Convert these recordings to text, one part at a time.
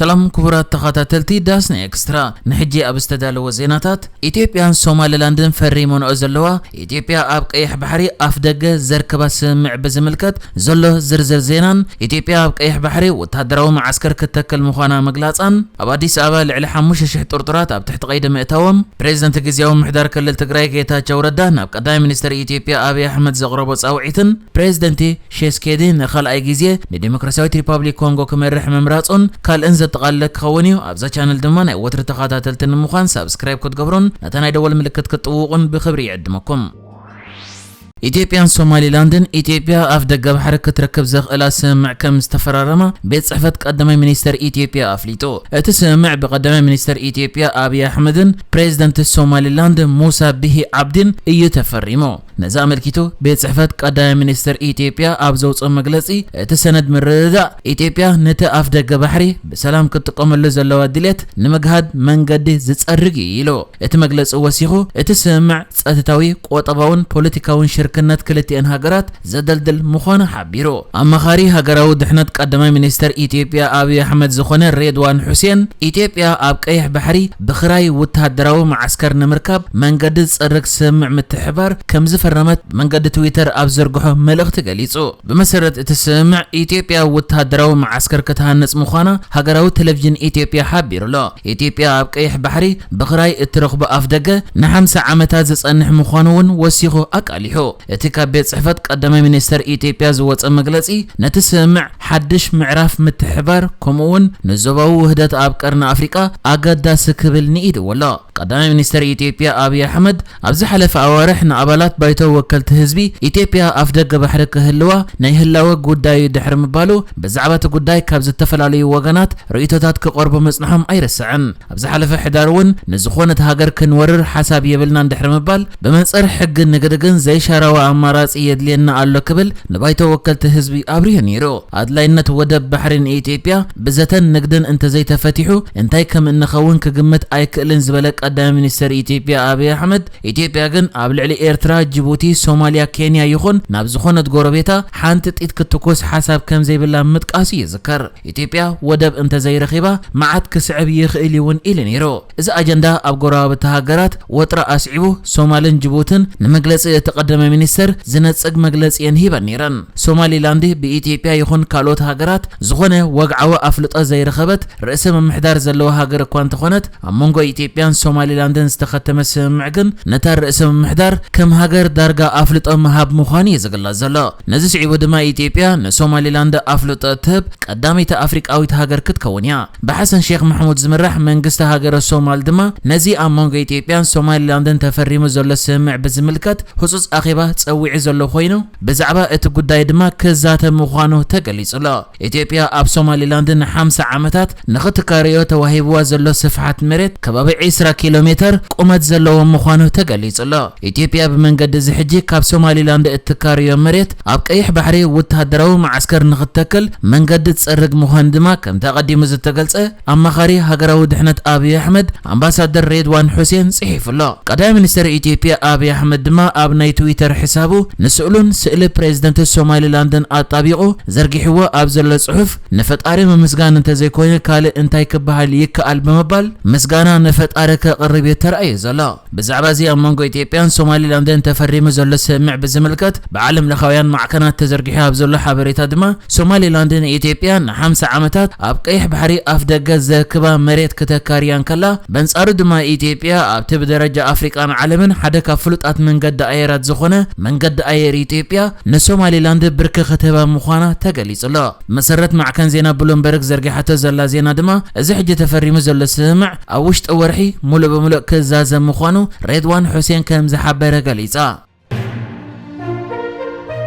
ሰላም ክቡራት ተኸታተልቲ ዳስና ኤክስትራ፣ ንሕጂ ኣብ ዝተዳለወ ዜናታት፣ ኢትዮጵያን ሶማሊላንድን ፈሪመንኦ ዘለዋ ኢትዮጵያ ኣብ ቀይሕ ባሕሪ ኣፍ ደገ ዘርክባ ስምምዕ ብዝምልከት ዘሎ ዝርዝር ዜናን፣ ኢትዮጵያ ኣብ ቀይሕ ባሕሪ ወታደራዊ መዓስከር ክትተክል ምዃና ምግላጻን፣ ኣብ ኣዲስ ኣበባ ልዕሊ ሓሙሽተ ሽሕ ጥርጡራት ኣብ ትሕቲ ቀይዲ ምእታዎም፣ ፕሬዚደንት ግዝያዊ ምሕዳር ክልል ትግራይ ጌታቸው ረዳ ናብ ቀዳማይ ሚኒስትር ኢትዮጵያ ኣብይ ኣሕመድ ዘቕረቦ ጻውዒትን፣ ፕሬዚደንት ሼስኬዲ ንኻልኣይ ግዜ ንዲሞክራሲያዊት ሪፓብሊክ ኮንጎ ክመርሕ ምምራጹን ካልእን ዘጠቓለለ ክኸውን እዩ። ኣብዛ ቻነል ድማ ናይ ወትሪ ተኸታተልቲ ንምዃን ሳብስክራይብ ክትገብሩን ነታ ናይ ደወል ምልክት ክትጥውቑን ብኽብሪ ይዕድመኩም። ኢትዮጵያን ሶማሊላንድን፣ ኢትዮጵያ ኣፍ ደገ ባሕሪ ክትረክብ ዘኽእላ ስምምዕ ከም ዝተፈራረማ ቤት ጽሕፈት ቀዳማይ ሚኒስተር ኢትዮጵያ ኣፍሊጡ። እቲ ስምምዕ ብቀዳማይ ሚኒስተር ኢትዮጵያ ኣብይ ኣሕመድን ፕሬዚደንት ሶማሊላንድ ሙሳ ቢሂ ዓብዲን እዩ ተፈሪሙ። ነዚ ኣመልኪቱ ቤት ጽሕፈት ቀዳማይ ሚኒስተር ኢትዮጵያ ኣብ ዘውፅኦ መግለጺ፣ እቲ ሰነድ ምርድዳእ ኢትዮጵያ ነቲ ኣፍ ደገ ባሕሪ ብሰላም ክትጥቀመሉ ዘለዋ ድሌት ንምግሃድ መንገዲ ዝጸርግ እዩ ኢሉ። እቲ መግለጺ ወሲኹ፣ እቲ ስምምዕ ጸጥታዊ፣ ቁጠባውን ፖለቲካውን ሽርክነት ክልቲአን ሃገራት ዘደልድል ምዃኑ ሓቢሩ። ኣማኻሪ ሃገራዊ ድሕነት ቀዳማይ ሚኒስተር ኢትዮጵያ ኣብይ ኣሕመድ ዝኾነ ሬድዋን ሑሴን፣ ኢትዮጵያ ኣብ ቀይሕ ባሕሪ ብኽራይ ወተሃደራዊ መዓስከር ንምርካብ መንገዲ ዝጸርግ ስምምዕ ምትሕብባር ከም ዝፈረመት ብመንገዲ ትዊተር ኣብ ዘርግሖ መልእኽቲ ገሊጹ። ብመሰረት እቲ ስምምዕ፣ ኢትዮጵያ ወተሃደራዊ መዓስከር ክትሃንጽ ምዃና ሃገራዊ ቴሌቪዥን ኢትዮጵያ ሓቢሩ ኣሎ። ኢትዮጵያ ኣብ ቀይሕ ባሕሪ ብኽራይ እትረኽቦ ኣፍ ደገ ንሓምሳ ዓመታት ዝጸንሕ ምዃኑ እውን ወሲኹ ኣቃሊሑ። እቲ ካብ ቤት ጽሕፈት ቀዳማይ ሚኒስተር ኢትዮጵያ ዝወጸ መግለጺ፣ ነቲ ስምምዕ ሓድሽ ምዕራፍ ምትሕብባር፣ ከምኡ እውን ንዞባዊ ውህደት ኣብ ቀርኒ ኣፍሪቃ ኣገዳሲ ክብል ንኢድዎ ኣሎ። ቀዳማይ ሚኒስተር ኢትዮጵያ ኣብይ ኣሕመድ ኣብ ዝሓለፈ ኣዋርሕ ንኣባላት ባይቶ ወከልቲ ህዝቢ፣ ኢትዮጵያ ኣፍ ደገ ባሕሪ ክህልዋ ናይ ህላወ ጉዳይ እዩ ድሕሪ ምባሉ፣ ብዛዕባ እቲ ጉዳይ ካብ ዝተፈላለዩ ወገናት ርእይቶታት ክቐርቡ ምጽንሖም ኣይርስዕን። ኣብ ዝሓለፈ ሕዳር እውን ንዝኾነት ሃገር ክንወርር ሓሳብ የብልናን ድሕሪ ምባል፣ ብመንጽር ሕግን ንግዲ ግን ዘይሻራዊ ኣማራጺ የድልየና ኣሎ ክብል ንባይቶ ወከልቲ ህዝቢ ኣብሪሁ ነይሩ። ኣድላይነት ወደብ ባሕሪ ንኢትዮጵያ ብዘተን ንግድን እንተዘይተፈቲሑ እንታይ ከም እንኸውን ክግምት ኣይክእልን ዝበለ ቀዳማይ ሚኒስተር ኢትዮጵያ ኣብይ ኣሕመድ፣ ኢትዮጵያ ግን ኣብ ልዕሊ ኤርትራ፣ ጅቡቲ፣ ሶማልያ፣ ኬንያ ይኹን ናብ ዝኾነት ጎረቤታ ሓንቲ ጢት ክትኩስ ሓሳብ ከም ዘይብላ ምጥቃሱ ይዝከር። ኢትዮጵያ ወደብ እንተዘይረኺባ መዓት ክስዕብ ይኽእል እውን ኢሉ ነይሩ። እዚ ኣጀንዳ ኣብ ጎረባብቲ ሃገራት ወጥሪ ኣስዒቡ፣ ሶማልን ጅቡትን ንመግለጺ እቲ ቀዳማይ ሚኒስተር ዝነጽግ መግለጺ እየን ሂበን ነይረን። ሶማሊላንድ ብኢትዮጵያ ይኹን ካልኦት ሃገራት ዝኾነ ወግዓዊ ኣፍልጦ ዘይረኸበት ርእሰ ምምሕዳር ዘለዋ ሃገር እኳ እንተኾነት፣ ኣብ መንጎ ኢትዮጵያን ሶማሊላንድን ዝተኸተመ ስምምዕ ግን ነታ ርእሰ ምምሕዳር ከም ሃገር ዳርጋ ኣፍልጦ ምሃብ ምዃኑ እዩ ዝግለጽ ዘሎ። ነዚ ስዒቡ ድማ ኢትዮጵያ ንሶማሊላንድ ኣፍልጦ እትህብ ቀዳመይቲ ኣፍሪቃዊት ሃገር ክትከውን እያ። ብሓሰን ሼክ ማሕሙድ ዝምራሕ መንግስቲ ሃገረ ሶማል ድማ ነዚ ኣብ መንጎ ኢትዮጵያን ሶማሊላንድን ተፈሪሙ ዘሎ ስምምዕ ብዝምልከት ህጹጽ ኣኼባ ጸዊዑ ዘሎ ኮይኑ፣ ብዛዕባ እቲ ጉዳይ ድማ ክዛተ ምዃኑ ተገሊጹ ኣሎ። ኢትዮጵያ ኣብ ሶማሊላንድ ንሓምሳ ዓመታት ንኽትካረዮ ተዋሂብዋ ዘሎ ስፍሓት መሬት ከባቢ ዕስራ ኪሎ ሜተር ቁመት ዘለዎ ምዃኑ ተገሊጹ ኣሎ። ኢትዮጵያ ብመንገዲ እዚ ሕጂ ካብ ሶማሊላንድ እትካረዮ መሬት ኣብ ቀይሕ ባሕሪ ወተሃደራዊ መዓስከር ንኽትተክል መንገዲ ትጸርግ ምዃኑ ድማ ከምቲ ኣቐዲሙ ዝተገልጸ ኣማኻሪ ሃገራዊ ድሕነት ኣብይ ኣሕመድ ኣምባሳደር ሬድዋን ሑሴን ጽሒፉ ኣሎ። ቀዳማይ ሚኒስተር ኢትዮጵያ ኣብይ ኣሕመድ ድማ ኣብ ናይ ትዊተር ሕሳቡ ንስእሉን ስእሊ ፕሬዚደንት ሶማሊላንድን ኣጣቢቑ ዘርጊሕዎ ኣብ ዘሎ ጽሑፍ፣ "ንፈጣሪ ምምስጋን እንተዘይኮይኑ ካልእ እንታይ ክበሃል ይከኣል?" ብምባል ምስጋና ንፈጣሪ ከቕርብ እዩ ተራእዩ ዘሎ። ብዛዕባ እዚ ኣብ መንጎ ኢትዮጵያን ሶማሊላንድን ተፈሪሙ ዘሎ ስምምዕ ብዝምልከት ብዓለም ለኻውያን ማዕከናት ተዘርጊሑ ኣብ ዘሎ ሓበሬታ ድማ፣ ሶማሊላንድ ንኢትዮጵያ ንሓምሳ ዓመታት ኣብ ቀይሕ ባሕሪ ኣፍ ደገ ዘርክባ መሬት ክተካርያ እንከላ፣ በንጻሩ ድማ ኢትዮጵያ ኣብቲ ብደረጃ ኣፍሪቃን ዓለምን ሓደ ካብ ፍሉጣት መንገዲ ኣየራት ዝኾነ መንገዲ ኣየር ኢትዮጵያ ንሶማሊላንድ ብርኪ ክትህባ ምዃና ተገሊጹ ኣሎ። መሰረት ማዕከን ዜና ብሉምበርግ ዘርጊሓቶ ዘላ ዜና ድማ፣ እዚ ሕጂ ተፈሪሙ ዘሎ ስምምዕ ኣብ ውሽጢ ወርሒ ሙሉእ ብሙሉእ ክዛዘም ምዃኑ ሬድዋን ሑሴን ከም ዝሓበረ ገሊጻ።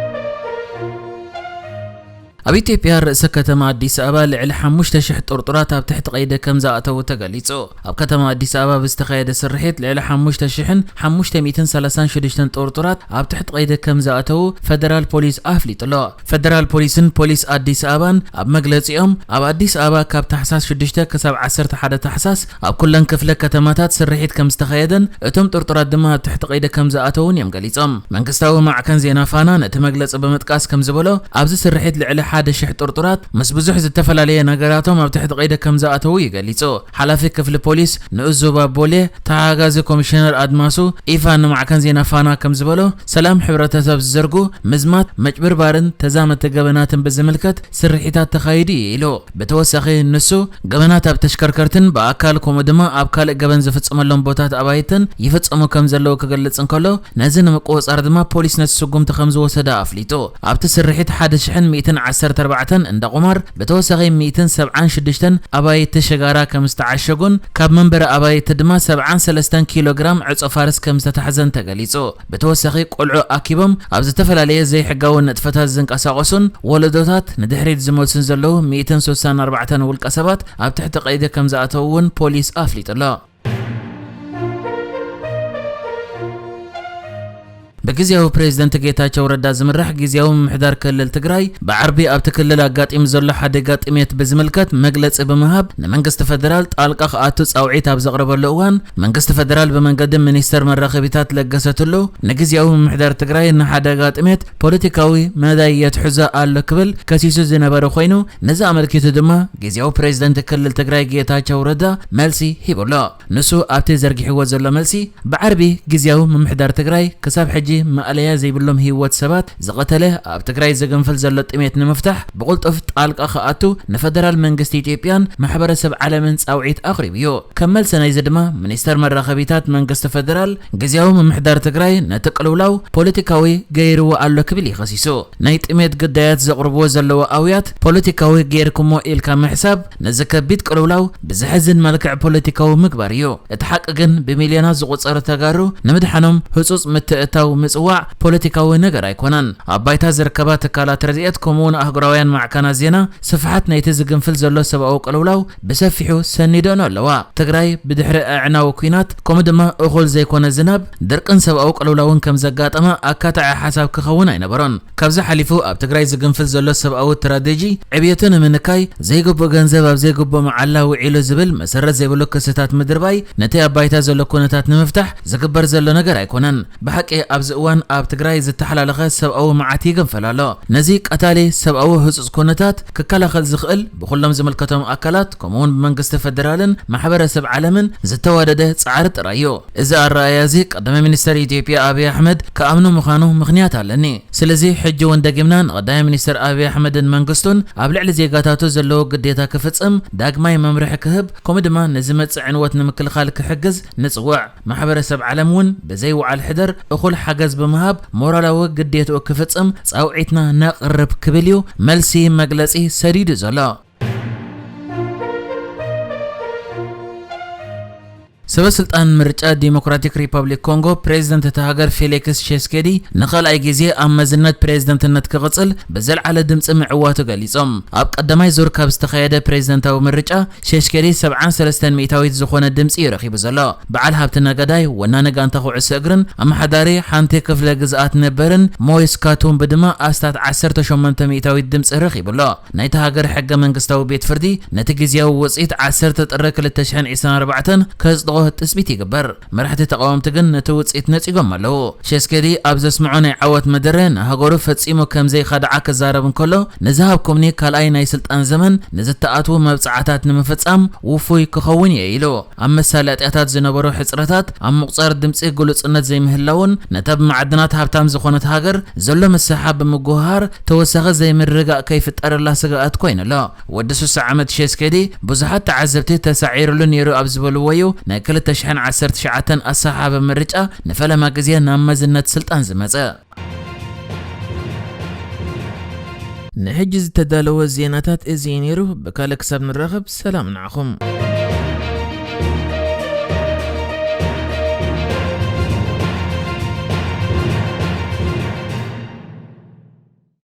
ኣብ ኢትዮጵያ ርእሰ ከተማ ኣዲስ ኣበባ ልዕሊ ሓሙሽተ ሽሕ ጥርጡራት ኣብ ትሕቲ ቀይዲ ከም ዝኣተዉ ተገሊጹ። ኣብ ከተማ ኣዲስ ኣበባ ብዝተኻየደ ስርሒት ልዕሊ ሓሙሽተ ሽሕን ሓሙሽተ ሚእትን ሰላሳን ሽዱሽተን ጥርጡራት ኣብ ትሕቲ ቀይዲ ከም ዝኣተዉ ፈደራል ፖሊስ ኣፍሊጡ ኣሎ። ፈደራል ፖሊስን ፖሊስ ኣዲስ ኣበባን ኣብ መግለጺኦም፣ ኣብ ኣዲስ ኣበባ ካብ ታሕሳስ ሽዱሽተ ክሳብ ዓሰርተ ሓደ ታሕሳስ ኣብ ኩለን ክፍለ ከተማታት ስርሒት ከም ዝተኻየደን እቶም ጥርጡራት ድማ ኣብ ትሕቲ ቀይዲ ከም ዝኣተዉን እዮም ገሊጾም። መንግስታዊ ማዕከን ዜና ፋና ነቲ መግለጺ ብምጥቃስ ከም ዝበሎ፣ ኣብዚ ስርሒት ልዕሊ ሓደ ሽሕ ጥርጡራት ምስ ብዙሕ ዝተፈላለየ ነገራቶም ኣብ ትሕቲ ቀይዲ ከም ዝኣተዉ እዩ ገሊጹ። ሓላፊ ክፍሊ ፖሊስ ንኡስ ዞባ ቦሌ ተሓጋጋዚ ኮሚሽነር ኣድማሱ ኢፋ ንማዕከን ዜና ፋና ከም ዝበሎ፣ ሰላም ሕብረተሰብ ዝዘርጉ ምዝማት፣ መጭብርባርን ተዛመድቲ ገበናትን ብዝምልከት ስርሒታት ተኻይዱ እዩ ኢሉ። ብተወሳኺ ንሱ፣ ገበናት ኣብ ተሽከርከርትን ብኣካል ከምኡ ድማ ኣብ ካልእ ገበን ዝፍጸመሎም ቦታት ኣባይትን ይፍጸሙ ከም ዘለዉ ክገልጽ እንከሎ፣ ነዚ ንምቁጽጻር ድማ ፖሊስ ነቲ ስጉምቲ ከም ዝወሰደ ኣፍሊጡ። ኣብቲ ስርሒት ሓደ ሽሕን ሚእትን ዓሰርተ ኣርባዕተን እንዳ ቁማር፣ ብተወሳኺ ሚእትን ሰብዓን ሽዱሽተን ኣባይቲ ሽጋራ ከም ዝተዓሸጉን ካብ መንበሪ ኣባይቲ ድማ ሰብዓን ሰለስተን ኪሎ ግራም ዕጾ ፋርስ ከም ዝተታሕዘን ተገሊጹ። ብተወሳኺ፣ ቆልዑ ኣኪቦም ኣብ ዝተፈላለየ ዘይሕጋዊ ንጥፈታት ዝንቀሳቐሱን ወለዶታት ንድሕሪት ዝመልሱን ዘለዉ ሚእትን ስሳን ኣርባዕተን ውልቀ ሰባት ኣብ ትሕቲ ቀይዲ ከም ዝኣተዉ እውን ፖሊስ ኣፍሊጡ ኣሎ። ብግዜያዊ ፕሬዝደንት ጌታቸው ረዳ ዝምራሕ ግዜያዊ ምምሕዳር ክልል ትግራይ ብዓርቢ ኣብቲ ክልል ኣጋጢሙ ዘሎ ሓደጋ ጥሜት ብዝምልከት መግለጺ ብምሃብ፣ ንመንግስቲ ፈደራል ጣልቃ ክኣቱ ጻውዒት ኣብ ዘቕረበሉ እዋን፣ መንግስቲ ፈደራል ብመንገዲ ሚኒስተር መራኸቢታት ለገሰ ቱሉ፣ ንግዜያዊ ምምሕዳር ትግራይ ንሓደጋ ጥሜት ፖለቲካዊ መዳይ የትሕዞ ኣሎ ክብል ከሲሱ ዝነበረ ኮይኑ፣ ነዚ ኣመልኪቱ ድማ ግዜያዊ ፕሬዝደንት ክልል ትግራይ ጌታቸው ረዳ መልሲ ሂቡ ኣሎ። ንሱ ኣብቲ ዘርጊሕዎ ዘሎ መልሲ፣ ብዓርቢ ግዜያዊ ምምሕዳር ትግራይ ክሳብ ሕጂ ማእለያ ዘይብሎም ህይወት ሰባት ዝቐተለ፣ ኣብ ትግራይ ዝግንፍል ዘሎ ጥሜት ንምፍታሕ ብቕልጡፍ ጣልቃ ክኣቱ ንፈደራል መንግስቲ ኢትዮጵያን ማሕበረሰብ ዓለምን ጻውዒት ኣቕሪቡ እዩ። ከም መልሲ ናይዚ ድማ፣ ሚኒስተር መራኸቢታት መንግስቲ ፈደራል፣ ግዜያዊ ምምሕዳር ትግራይ ነቲ ቅልውላው ፖለቲካዊ ገይርዎ ኣሎ ክብል እዩ ከሲሱ። ናይ ጥሜት ግዳያት ዘቕርብዎ ዘለዉ ኣውያት ፖለቲካዊ ገይርኩሞ ኢልካ ምሕሳብ፣ ነዚ ከቢድ ቅልውላው ብዘሕዝን መልክዕ ፖለቲካዊ ምግባር እዩ። እቲ ሓቂ ግን፣ ብሚልዮናት ዝቑጸሩ ተጋሩ ንምድሓኖም ህጹጽ ምትእትታው ምጽዋዕ ፖለቲካዊ ነገር ኣይኮነን። ኣብ ባይታ ዝርከባ ትካላት ረድኤት፣ ከምኡ'ውን ኣህጉራውያን ማዕከናት ዜና፣ ስፍሓት ናይቲ ዝግንፍል ዘሎ ሰብኣዊ ቅልውላው ብሰፊሑ ሰኒደንኦ ኣለዋ። ትግራይ ብድሕሪ ኣዕናዊ ኲናት፣ ከምኡ ድማ እኹል ዘይኮነ ዝናብ፣ ድርቅን ሰብኣዊ ቅልውላውን ከም ዘጋጠማ ኣካታዒ ሓሳብ ክኸውን ኣይነበሮን። ካብዚ ሓሊፉ፣ ኣብ ትግራይ ዝግንፍል ዘሎ ሰብኣዊ ትራጀዲ ዕብየቱ ንምንካይ ዘይግቡእ ገንዘብ ኣብ ዘይግቡእ መዓላ ውዒሉ ዝብል መሰረት ዘይብሉ ክስታት ምድርባይ፣ ነቲ ኣብ ባይታ ዘሎ ኩነታት ንምፍታሕ ዝግበር ዘሎ ነገር ኣይኮነን። ብሓቂ ኣብዚ እዋን ኣብ ትግራይ ዝተሓላለኸ ሰብኣዊ መዓት ይግንፈል ኣሎ። ነዚ ቀታሊ ሰብኣዊ ህጹጽ ኩነታት ክከላኸል ዝኽእል ብኹሎም ዝምልከቶም ኣካላት፣ ከምኡ'ውን ብመንግስቲ ፈደራልን ማሕበረሰብ ዓለምን ዝተዋደደ ጻዕሪ ጥራይ እዩ። እዚ ኣረኣእያ እዚ ቀዳማይ ሚኒስተር ኢትዮጵያ ኣብይ ኣሕመድ ክኣምኖ ምዃኑ ምኽንያት ኣለኒ። ስለዚ ሕጂ እውን ደጊምና ንቀዳማይ ሚኒስተር ኣብይ ኣሕመድን መንግስቱን ኣብ ልዕሊ ዜጋታቱ ዘለዎ ግዴታ ክፍጽም ዳግማይ መምርሒ ክህብ፣ ከምኡ ድማ ንዝመጽእ ዕንወት ንምክልኻል ክሕግዝ ንጽውዕ። ማሕበረሰብ ዓለም እውን ብዘይ ውዓል ሕደር እኹል ሓገዝ ብምሃብ ሞራላዊ ግዴትኡ ክፍጽም ጻውዒትና ነቕርብ ክብል እዩ መልሲ መግለጺ ሰዲዱ ዘሎ። ሰበ ስልጣን ምርጫ ዲሞክራቲክ ሪፐብሊክ ኮንጎ ፕሬዝደንት እታ ሃገር ፌሊክስ ሼስኬዲ ንኻልኣይ ግዜ ኣብ መዝነት ፕሬዝደንትነት ክቕጽል ብዘልዓለ ድምፂ ምዕዋቱ ገሊጾም። ኣብ ቀዳማይ ዙር ካብ ዝተኻየደ ፕሬዝደንታዊ ምርጫ ሼሽኬዲ ሰብዓን ሰለስተን ሚእታዊት ዝኾነ ድምፂ እዩ ረኺቡ ዘሎ። በዓል ሃብቲ ነጋዳይ፣ ወናኒ ጋንታ ኩዕሶ እግርን ኣመሓዳሪ ሓንቲ ክፍለ ግዝኣት ነበርን ሞይስ ካቱምቢ ድማ ኣስታት ዓሰርተ ሸሞንተ ሚእታዊት ድምፂ ረኺቡ ኣሎ። ናይታ ሃገር ሕገ መንግስታዊ ቤት ፍርዲ ነቲ ግዜያዊ ውፅኢት ዓሰርተ ጥሪ ክልተ ሽሕን ዕስራን ኣርባዕተን ከጽድቖ ትጽቢት ይግበር። መራሕቲ ተቓወምቲ ግን ነቲ ውጽኢት ነጺጎም ኣለዉ። ሼስኬዲ ኣብ ዘስምዖ ናይ ዓወት መደረ ንሃገሩ ፈጺሙ ከም ዘይኸድዓ ክዛረብ እንከሎ፣ ንዝሃብኩምኒ ካልኣይ ናይ ስልጣን ዘመን ንዝተኣትዉ መብጽዓታት ንምፍጻም ውፉይ ክኸውን እየ ኢሉ። ኣብ መሳለጥያታት ዝነበሩ ሕጽረታት፣ ኣብ ምቑጻር ድምጺ ግሉጽነት ዘይምህላውን ነታ ብመዓድናት ሃብታም ዝኾነት ሃገር ዘሎ ምስሕሓብ ብምጉህሃር ተወሳኺ ዘይምርግጋእ ከይፍጠረላ ስግኣት ኮይኑ ኣሎ። ወዲ ስሳ ዓመት ሼስኬዲ ብዙሓት ተዓዘብቲ ተሳዒሩሉ ነይሩ ኣብ ዝበልዎ እዩ ናይ ክልተ ሽሕን ዓሰርተ ትሽዓተን ኣሰሓሓቢ ምርጫ ንፈለማ ግዜ ናብ መዝነት ስልጣን ዝመጸ። ንሕጂ ዝተዳለወ ዜናታት እዚ እዩ ነይሩ። ብካልእ ክሳብ ንራኸብ ሰላም ንዓኹም።